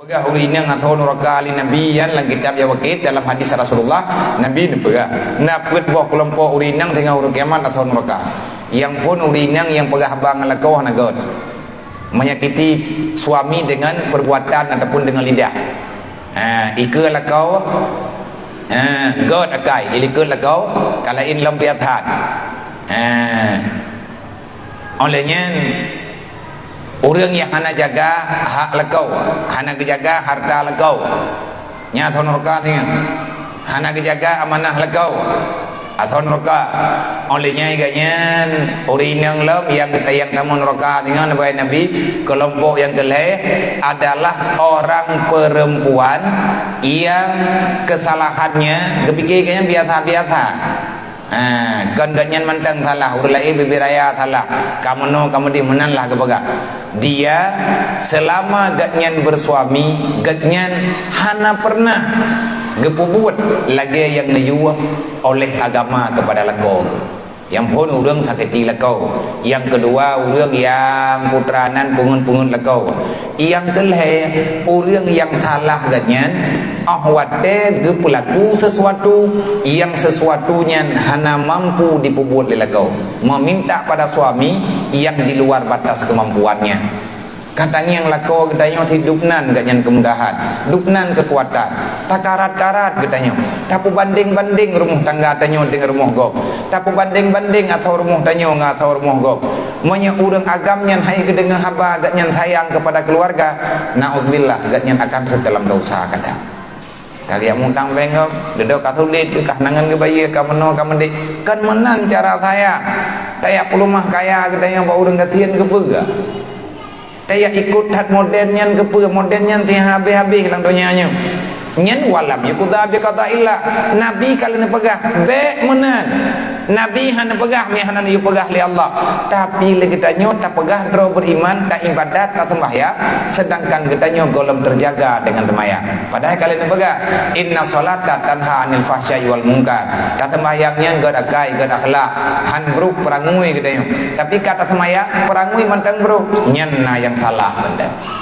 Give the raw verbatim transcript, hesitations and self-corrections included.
Peugah ureuëng inong atau nuraka lé Nabi, nyan lam kitab nyang wakét dalam hadis Rasulullah, Nabi neupeugah, na peuet boh keulompok ureuëng inong teungoh uroe kiamat atau nuraka. Nyang phon ureuëng inong nyang peugah haba ngon lakoe hana göt. Menyakiti suami dengan perbuatan ataupun dengan lidah. Ha, ikeue lakoe, ha, göt akai, ilikot lakoe, ka laén lom piah that. Ha. Óh lheueh nyan, ureuëng nyang hana jaga hak lakoe, hana geujaga hareuta lakoe, nyan atau nuraka teungoh. Hana geujaga amanah lakoe, atau nuraka. Óh lheueh nyan, gobnyan ureuëng inong lom nyang geutayang tamong nuraka teungoh, neubai Nabi, keulompok nyang keu lhée adalah orang perempuan yang kesalahannya, geupike gobnyan biasa-biasa. Ha, kon gobnyan mantong salah, ureuëng laén bibit raya salah, ka meunoe ka meudeh, meunan lah geupeugah. Dia, selama gobnyan bersuami, gobnyan hana pernah geupeubuet lagée nyang neuyue oleh agama kepada lakoe. Nyang phon ureuëng sakiti lakoe. Nyang keudua, ureuëng nyang putra nan peungeut-peungeut lakoe. Nyang keu lhée, ureuëng nyang salah gobnyan, óh watée geupeulaku sesuatu nyang sesuatu nyan hana mampu jipeubuet lé lakoe, meminta pada suami nyang di luar batas kemampuannya. Ka tangieng lakoe geutanyoe, si dub nan gobnyan keumudahan, dub nan keukuatan. Takarat-karat geutanyoe, tapeubandeng-bandeng rumoh tangga tanyoe deungon rumoh gob, tapeubandeng-bandeng asoe rumoh tanyoe ngon asoe rumoh gob. Meunyoe ureuëng agam nyan han geudeungoe haba gobnyan sayang kepada keluarga, nauzubillah, gobnyan akan rhot dalam desya, kata. Ka geujak mutang bank gob, dudoe ka sulet, ka hana ngon geubayeue, ka meunoe ka meudeh. Kon meunan cara sayang. Tajak peuleumah kaya geutanyoe bak ureuëng gasien keupeue? Tajak ikot that modern nyan keupeue? Modern nyan tiha habéh-habéh lam donya nyoe. Nyan walam yuqda bi qadaillah. Nabi ka lheueh neupeugah, bék meunan. Nabi hana peugah, meuhana neupeugah lé Allah. Tapi lé geutanyoe tapeugah droe beriman, taibadat, taseumbahyang, sedangkan geutanyoe gohlom terjaga dengan seumbahyang. Padahai ka lheueh neupeugah, "Inna sholata tanha 'anil fahsya'i wal munkar." Taseumbahyang nyan göt akai, göt akhlak, han brok peurangui geutanyoe. Tapi ka taseumbahyang, peurangui mantong brok, nyan na nyang salah mantong.